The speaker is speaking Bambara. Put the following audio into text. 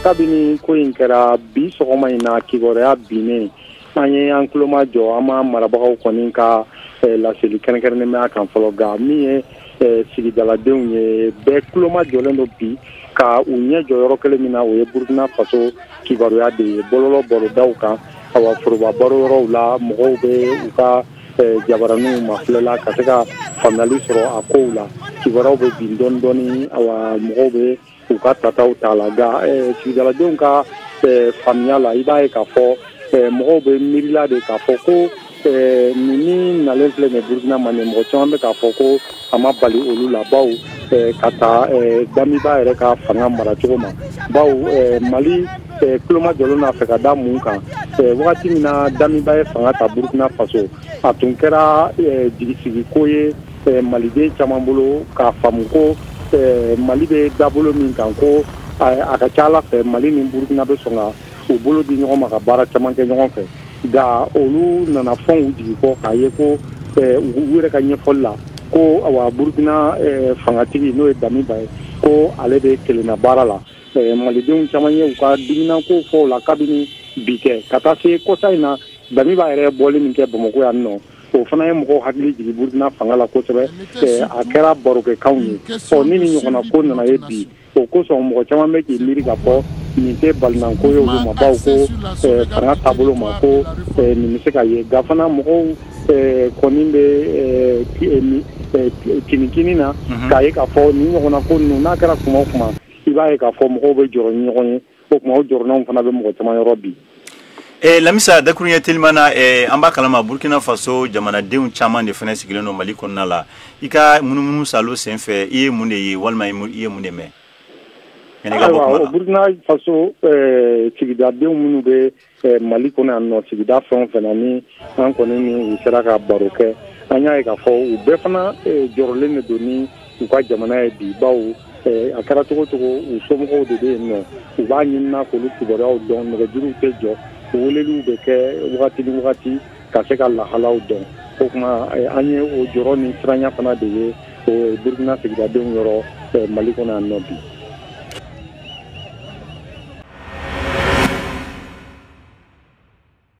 Kabini ko in kɛra bi sɔgɔma in na, kibaruya binnen, an ye an tuloma jɔ, an ma marabagaw kɔni ka laseli kɛrɛnkɛrɛnnen bɛ a kan fɔlɔ. Nka min ye sigidaladenw ye, bɛɛ tuloma jɔlen don bi ka u ɲɛ jɔ yɔrɔ kelen min na, o ye Burukina Faso kibaruya de ye bɔlɔlɔ barodaw kan. Awa, foroba baro yɔrɔw la, mɔgɔw bɛ u ka jabaraninw mafilɛ la ka se ka faamuyali sɔrɔ a kow la. Kibaruyaw bɛ bin dɔɔni dɔɔni, awa, mɔgɔw bɛ u ka tataw t'a la. Nka sigidaladenw ka faamuya la, i b'a ye k'a fɔ mɔgɔw bɛ miirila de k'a fɔ ko nin min nalen filɛ nin Burukina ma nin, mɔgɔ caman bɛ k'a fɔ ko a ma bali olu la, baw ka taa Damiba yɛrɛ ka fanga maracogo ma, baw Mali tuloma jɔlen n'a fɛ ka da mun kan? Wagati min na Damiba ye fanga ta Burukina Faso, a tun kɛra jigisigi ko ye maliden caman bolo k'a faamu ko Mali bɛ dabolo min kan, ko a ka ca ala fɛ, Mali ni Burukina bɛ sɔn ka u bolo di ɲɔgɔn ma ka baara caman kɛ ɲɔgɔn fɛ. Nka olu nana fɔn u jigi kɔ k'a ye ko u yɛrɛ ka ɲɛfɔli la ko awa, Burukina fangatigi, n'o ye Damiba ye, ko ale bɛ kelenna baara la. Malidenw caman ye u ka diminanko fɔ o la kabini bi kɛ ka taa se kɔsa in na. Damiba yɛrɛ bɔli min kɛ Bamakɔ yan nɔ, o fana ye mɔgɔw hakili jigin Burukina fanga la kosɛbɛ. A kɛra barokɛkanw ye. Ɔ, ni nin ɲɔgɔnna ko nana ye bi, o kosɔn mɔgɔ caman bɛ k'i miiri k'a fɔ nin tɛ balinanko ye olu ma, baw ko fanga taabolo ma ko nin bɛ se ka ye. Nka fana mɔgɔw kɔni bɛ kinikini na k'a ye k'a fɔ nin ɲɔgɔnna ko ninnu, n'a kɛra kuma o kuma, i b'a ye k'a fɔ mɔgɔw bɛ jɔrɔ ni ɲɔgɔn ye. O tuma, o jɔrɔnanw fana bɛ mɔgɔ caman yɔrɔ bi. Lamisa, dakuruɲɛ teliman na, an b'a kalama Burkina Faso jamanadenw caman de fana sigilen don Mali kɔnɔna la. I ka munumunu salo senfɛ, i ye mun de ye walima i ye mun de mɛn? Ayiwa, Burkina Faso sigidadenw minnu bɛ Mali kɔnɔ yan nɔ, sigida fɛn o fɛn na, ni an kɔni ni u sera ka baro kɛ, an y'a ye k'a fɔ u bɛɛ fana jɔrɔlen de don ni u ka jamana ye bi, bawo a kɛra cogo cogo, u somɔgɔw de bɛ yen nɔ. U b'a ɲinina k'olu kibaruyaw dɔn. Nɛgɛjuruw tɛ jɔ, weleliw bɛ kɛ wagati ni wagati ka se ka lahalaw dɔn. O tuma, an ye o jɔrɔ ni siranya fana de ye o Burukina sigidadenw yɔrɔ Mali kɔnɔ yan nɔ bi.